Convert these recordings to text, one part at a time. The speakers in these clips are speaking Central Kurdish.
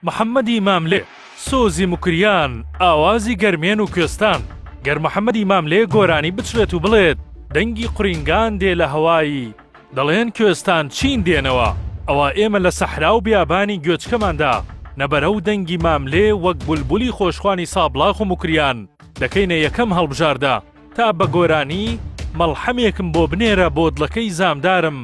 محەممەدی ماملێ، سۆزی موکریان، ئاوازی گەرمێن و کوێستان. گەر محەممەدی ماملێ گۆرانی بچڕێت و بڵێت، دەنگی قورینگان دێ لە هەوای، دەڵێن کوێستان چین دێنەوە، ئەوا ئێمە لە سەحرا و بیابانی گوێچکەماندا نەبەرە و دەنگی ماملێ وەک بولبولی خۆشخوانی سابڵاخ و موکریان دەکەینە یەکەم هەڵبژاردە تا بە گۆرانی مەڵحەمێکم بۆ بنێرە بۆ دڵەکەی زامدارم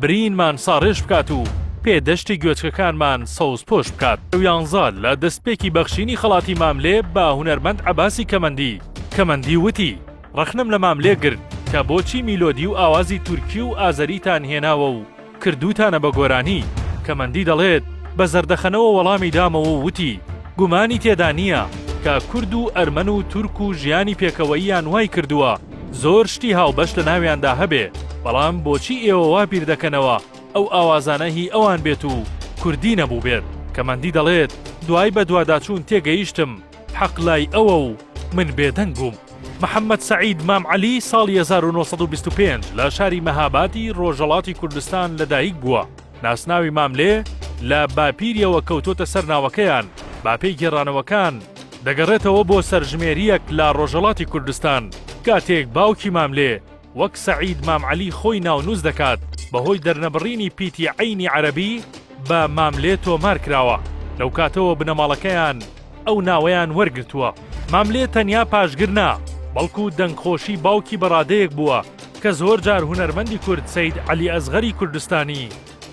برینمان ساڕێژ بکات و پێ دەشتی گوێچکەکانمان سەوزپۆش بکات. یانزە لە دەستپێکی بەخشینی خەڵاتی ماملێ بە هونەرمەند عەباسی کەمەندی، کەمەندی وتی، ڕەخنەم لە ماملێ گرت کە بۆچی میلۆدی و ئاوازی تورکی و ئازەریتان هێناوە و کردووتانە بە گۆرانی، کەمەندی دەڵێت، بە زەردەخەنەوە وەڵامی دامەوە و وتی، گومانی تێدا نییە کە کورد و ئەرمەن و تورک و ژیانی پێکەوەییان وای کردووە زۆر شتی هاوبەش لە ناویاندا هەبێ، بەڵام بۆچی ئێوە وا بیر دەکەنەوە ئەو ئاوازانە هی ئەوان بێت و کوردی نەبووبێت؟ کەمەندی دەڵێت، دوای بەدواداچوون تێگەیشتم حەق لای ئەوە و من بێدەنگ بووم. محەممەد سەعید مام عەلی ساڵی 1925 لە شاری مەهابادی ڕۆژهەڵاتی کوردستان لەدایک بووە. ناسناوی ماملێ لە باپیریەوە کەوتۆتە سەر ناوەکەیان، بەپێی گێڕانەوەکان دەگەڕێتەوە بۆ سەرژمێرییەک لە ڕۆژهەڵاتی کوردستان، کاتێک باوکی ماملێ وەک سەعید مام عەلی خۆی ناونووس دەکات، بەهۆی دەرنەبڕینی پیتی عەینی عەرەبی بە ماملێ تۆمار کراوە، لەو کاتەوە بنەماڵەکەیان ئەو ناوەیان وەرگرتووە. ماملێ تەنیا پاشگر نا، بەڵکو دەنگخۆشی باوکی بە ڕادەیەک بووە کە زۆر جار هونەرمەندی کورد سەید عەلی ئەسغەری کوردستانی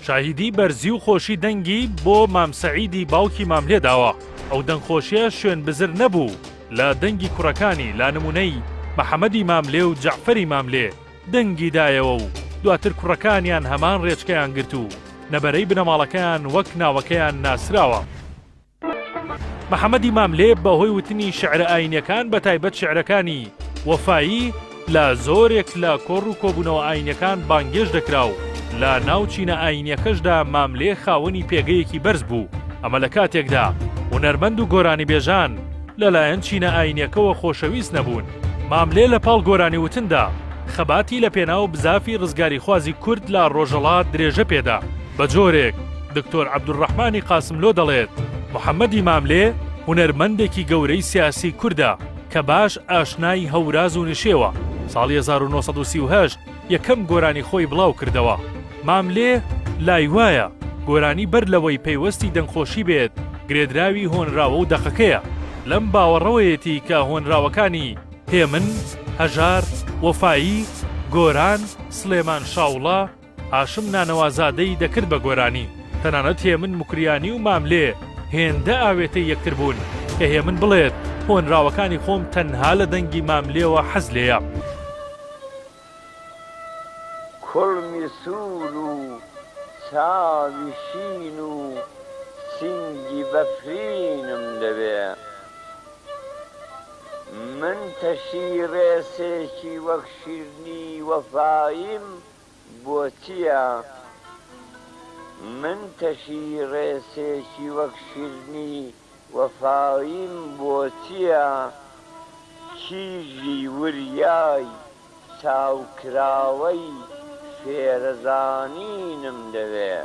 شاهیدی بەرزی و خۆشی دەنگی بۆ مام سەعیدی باوکی ماملێ داوە. ئەو دەنگخۆشیە شوێن بزر نەبوو لە دەنگی کوڕەکانی لا نموونەی محەمەدی ماملێ و جەعفەری ماملێ دەنگی دایەوە و دواتر کوڕەکانیان هەمان ڕێچکەیان گرت و نەبەرەی بنەماڵەکەیان وەک ناوەکەیان ناسراوە. محەمەدی ماملێ بە هۆی وتنی شیعرە ئایینیەکان بە تایبەت شیعرەکانی، وەفایی، لە زۆرێک لە کۆڕ و کۆبوونەوە ئایینیەکان بانگێشت دەکرا و لە ناو چینە ئایینیەکەشدا ماملێ خاوەنی پێگەیەکی بەرز بوو، ئەمە لە کاتێکدا هونەرمەند و گۆرانیبێژان لە لایەن چینە ئایینیەکەوە خۆشەویست نەبوون. ماملێ لە پاڵ گۆرانیوتندا خەباتی لە پێناو بزافی ڕزگاریخوازی کورد لە ڕۆژەڵات درێژە پێدا، بە جۆرێک دکتۆر عەبدولڕەحمانی قاسملۆ دەڵێت، محەمەدی ماملێ هونەرمەندێکی گەورەی سیاسی کوردە کە باش ئاشنای هەوراز و نشێوە، ساڵی 1938 یەکەم گۆرانی خۆی بڵاو کردەوە. ماملێ لای وایە گۆرانی بەر لەوەی پەیوەستی دەنگخۆشی بێت گرێدراوی هۆنراوە و دەقەکەیە، لەم باوەڕەوەیەتی کە هۆنراوەکانی، هێمن، هەژار، وەفایی، گۆران، سڵێمان شاوڵە، هاشم نانەوازادەی دەکرد بە گۆرانی، تەنانەت هێمن موکریانی و ماملێ هێندە ئاوێتەی یەکتر بوون کە هێمن بڵێت هۆنراوەکانی خۆم تەنها لە دەنگی ماملێوە حەز لێیە. کوڵمی سوور و چاوی شین و سینگی بەفرینم دەوێ. من تەشی ڕێسێکی وەک شیرنی وەفاییم بۆ چییە؟ من تەشی ڕێسێکی وەک شیرنی وەفاییم بۆ چییە؟ کیژی وریای چاوکراوەی فێرەزانینم دەوێ.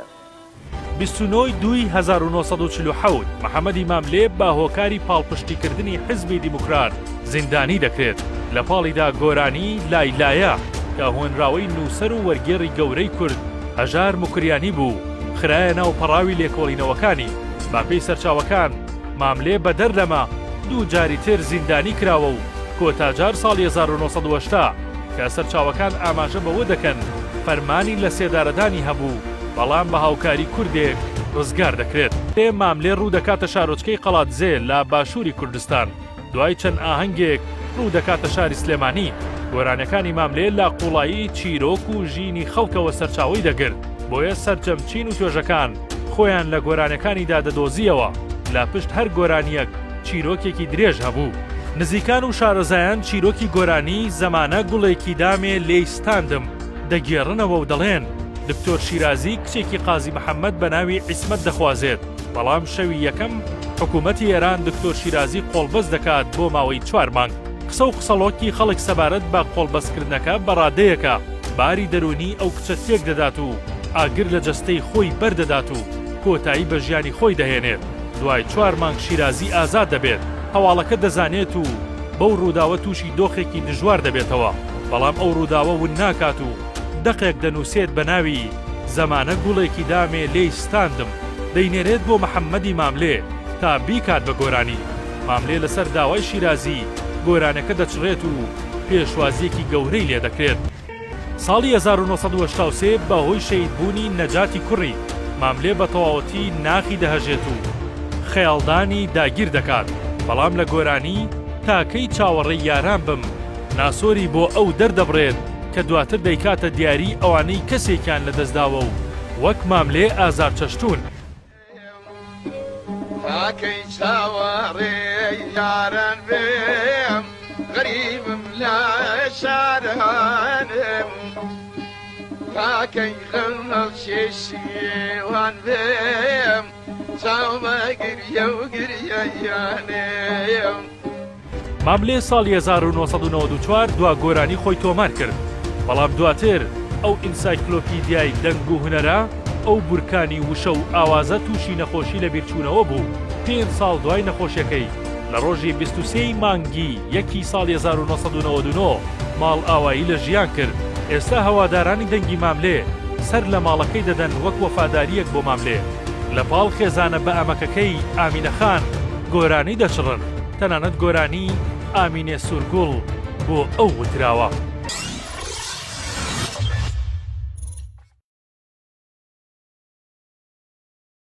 29 ی دووی 1947 محەمەدی ماملێ بە هۆکاری پاڵپشتیکردنی حزبی دیموکرات زیندانی دەکرێت، لە پاڵیدا گۆرانی لای لایە کە هۆنراوەی نووسەر و وەرگێڕی گەورەی کورد هەژار موکریانی بوو خرایە ناو پەڕاوی لێکۆڵینەوەکانی، بەپێی سەرچاوەکان ماملێ بەدەر لەمە دوو جاری تر زیندانی کراوە و کۆتا جار ساڵی 1980 کە سەرچاوەکان ئاماژە بەوە دەکەن فەرمانی لەسێدارەدانی هەبوو بەڵام بە هاوکاری کوردێک ڕزگار دەکرێت. ماملێ ڕوو دەکاتە شارۆچکەی قەڵادزێ لە باشووری کوردستان. دوای چەند ئاهەنگێک ڕوو دەکاتە شاری سلێمانی، گۆرانیەکانی ماملێ لە قوڵایی چیرۆک و ژینی خەڵکەوە سەرچاوەی دەگرت، بۆیە سەرجەم چین و توێژەکان خۆیان لە گۆرانیەکانیدا دەدۆزییەوە، لە پشت هەر گۆرانیەک چیرۆکێکی درێژ هەبوو. نزیکان و شارەزایان چیرۆکی گۆرانی، زەمانە گوڵێکی دامێ لێی ستاندم، دەگێڕنەوە و دەڵێن، دکتۆر شیرازی کچێکی قازی محەمەد بە ناوی عیسمەت دەخوازێت، بەڵام شەوی یەکەم حکوومەتی ئێران دکتۆر شیرازی قۆڵبەست دەکات بۆ ماوەی چوار مانگ. قسە و قسەڵۆکی خەڵک سەبارەت بە قۆڵبەستکردنەکە بە ڕادەیەکە باری دەروونی ئەو کچە تێک دەدات و ئاگر لە جەستەی خۆی بەردەدات و کۆتایی بە ژیانی خۆی دەهێنێت. دوای چوار مانگ شیرازی ئازاد دەبێت، هەواڵەکە دەزانێت و بەو ڕووداوە تووشی دۆخێکی دژوار دەبێتەوە، بەڵام ئەو ڕووداوە ون ناکات و دەقێک دەنووسێت بە ناوی، زەمانە گوڵێکی دامێ لێی ستاندم، دەینێرێت بۆ محەممەدی ماملێ تا بیکات بە گۆرانی. ماملێ لەسەر داوای شیرازی گۆرانەکە دەچڕێت و پێشوازییەکی گەورەی لێدەکرێت. ساڵی 1983 بە هۆی شەهید بوونی نەجاتی کوڕی، ماملێ بە تەواوەتی ناخی دەهەژێت و خەیاڵدانی داگیر دەکات، بەڵام لە گۆرانی، تا کەی چاوەڕێی یاران بم، ناسۆری بۆ ئەو دەردەبڕێت کە دواتر دەیکاتە دیاری ئەوانەی کەسێکیان لەدەستداوە و وەک ماملێ ئازارچەشتوون. تاکەی چاوەڕێی یاران بم غەریبم لە شارانم تاکەی غەم هەڵکێشیوان بم چاومە گریە و گریەیانم. ماملێ ساڵی 1994 دوا گۆرانی خۆی تۆمار کرد، بەڵام دواتر ئەو ئینسایکلۆپیدیای دەنگ و هونەرە، ئەو بورکانی وشە و ئاوازە تووشی نەخۆشی لەبیرچوونەوە بوو، پێنج ساڵ دوای نەخۆشیەکەی لە ڕۆژی 23 ی مانگی یەکی ساڵی 1999 ماڵئاوایی لە ژیان کرد، ئێستا هەوادارانی دەنگی ماملێ سەر لە ماڵەکەی دەدەن وەک وەفادارییەک بۆ ماملێ، لە پاڵ خێزانە بەئەمەکەکەی ئامینە خان گۆرانی دەچڕن. تەنانەت گۆرانی، ئامینێ سوورگوڵ، بۆ ئەو وتراوە.